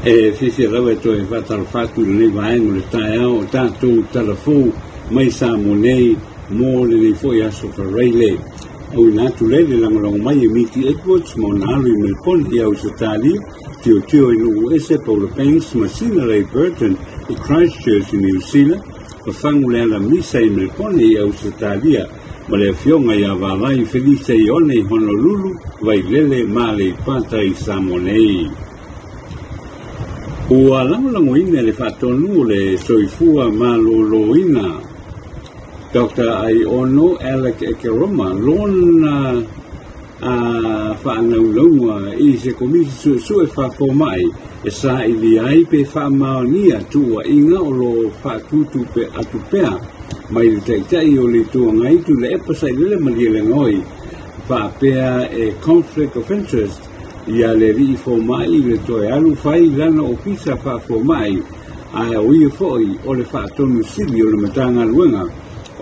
E fiafia lava e toe faatalofa atu i lenei vaega o le taeao o tatou tala fou mai Samoa nei mo lenei foi aso Faraile. Auina atu lea i le lagolago mai e Miti Edwards ma ona alo i Melbourne i Ausetalia, Tiotio i Nuuese, Paula Banks ma Sina Leigh Burton i Christchurch i New Zealand, Fafagu Leala Misa i Melbourne i Ausetalia, ma le afioga ia Valai Felise Ione i Honolulu, Vailele ma Aleipata i Samoa nei. Ua lagolagoina e le Faatonu o le Soifua Maloloina Doctor Aiono Alec Ekeroma lona a faanaunauga i se Komisi Suesue Faafomai e saili ai pe faamaonia tuuaiga o lo o faatutupe atu pea mai le Taitai o le Itu Agai Tuilaepa Sailele Malielegaoi faapea e conflict of interest ia le alii fomai i le toe alu fai lana ofisa faafomai ae o ia foi o le faatonu sili o le Matagaluega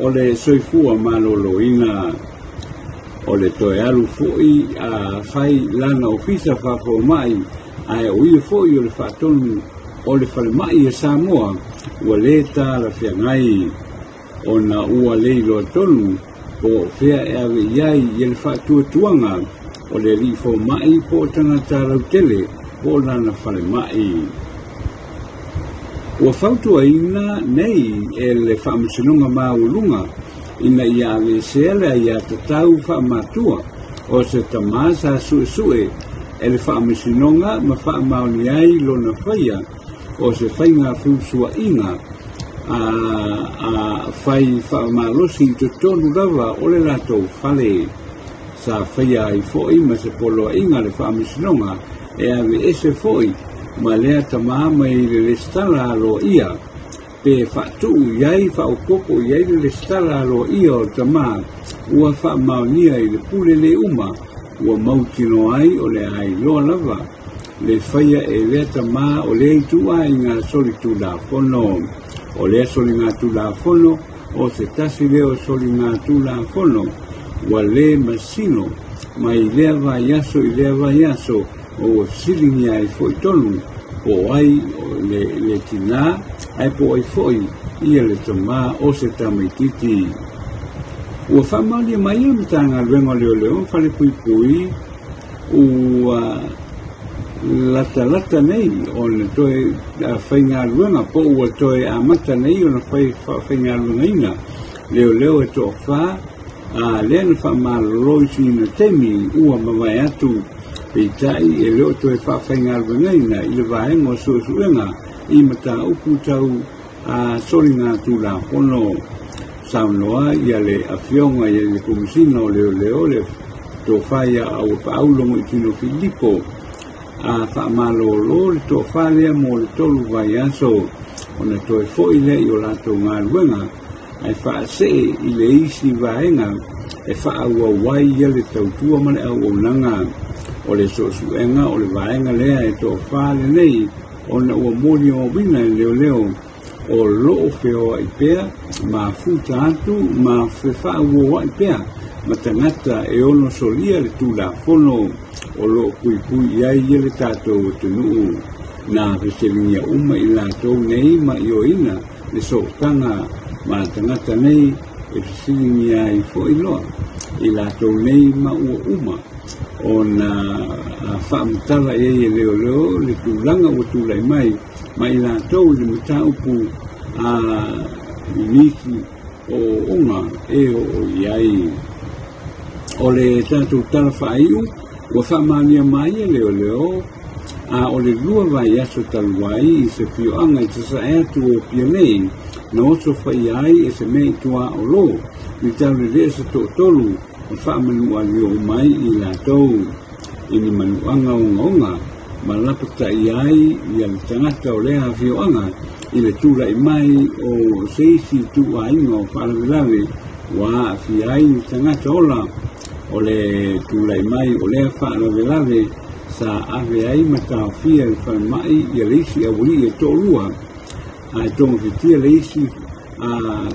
o le Soifua Maloloina. O le toe alu foi a fai lana ofisa faafomai ae o ia foi o le faatonu o le falemai a Samoa ua lē talafeagai ona ua le iloa tonu po o fea e ave i ai ia le faatuatuaga o le alii fomai po o tagata lautele po o lana falemai. Ua fautuaina nei e le Faamasinoga Maualuga ina ia aveesea le aiatatau faamatua o se tamā sa suesue e le Faamasinoga ma faamaonia ai lona faia o se faiga feusuaiga a a fai faamalosi i totonu lava o le latou fale. Sa faia ai foi ma se poloaiga le Faamasinoga e aveese foi ma lea tamā mai le lesitala aloaia pe faatuu i ai, faaopoopo i ai le lesitala aloaia o le tamā ua faamaonia i le pule le uma ua mautinoa ai o le a iloa lava le faia e lea tamā o lea ituaiga solitulafono. O lea soligatulafono o se tasi lea o soligatulafono ua lē masino mai lea vaiaso i lea vaiaso ma ua fesiligia ai foi tonu po o ai le, le tinā ae po o ai foi ia le tamā o se tamaititi. Ua faamaonia mai e le Matagaluega o Leoleo ma Falepuipui ua latalata nei ona toe faigaluega po ua toe amata nei ona fai faafaigaluegaina leoleo e toafa a lea na faamalolo i sina taimi ua mavae atu. Peitai e le o toe faafaigaluegaina i le vaega o suesuega i mataupu tau a soligatulafono. Saunoa ia le afioga ia le Komesina o Leoleo le Tofa ia Auapaau Logoitino Filipo a faamalolo le tofa lea mo le 3 vaiaso ona toe foi lea i o latou galuega ae faasee i le isi vaega e faaauau ai ia le tautua ma le auaunaga. O le suesuega o le vaega lea e tofa lenei ona ua molimauina e leoleo o loo feoai pea ma futa atu ma fefaauoai pea ma tagata e ono solia le tulafono o loo puipui i ai ia le tatou atunuu. Na fesiligia uma i latou nei ma ioeina le sootaga ma tagata nei e fesiligia ai foi loa i latou nei ma ua uma ona faamatala i ai e leoleo le tulaga ua tulai mai ma i latou i le mataupu a nisi o ooooga e oo i ai. O le tatou tala faaiu ua faamaonia mai e leoleo a o le 2 vaiaso talu ai i se afioaga i sasae atu o Apia nei na oso faia ai e se mea i tuaolo i taulelea se toatolu ma faamanualio mai i latou i ni manuaga ogaoga ma lapatai ai ia le tagata o lea afioaga i le tulai mai o se isi ituaiga o faalavelave ua aafia ai ni tagata ola. O le tulai mai o lea faalavelave sa ave ai ma taofia e le falemai ia le isi aualii e toalua ae togafitia le isi a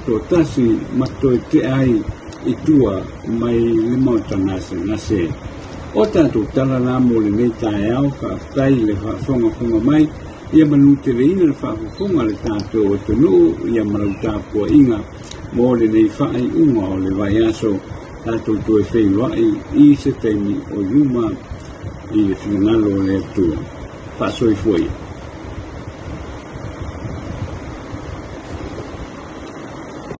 toatasi ma toe tea ai i tua mai le maota gasegase. O tatou tala la mo lenei taeao, faafetai i le faafogafoga mai. Ia manuteleina le faafofoga a le tatou atunuu ia ma lau tapuaiga mo lenei faaiuga o le vaiaso. Tatou toe feiloai i se taimi o i luma i le finagalo o le Atua. Faasoifua ia.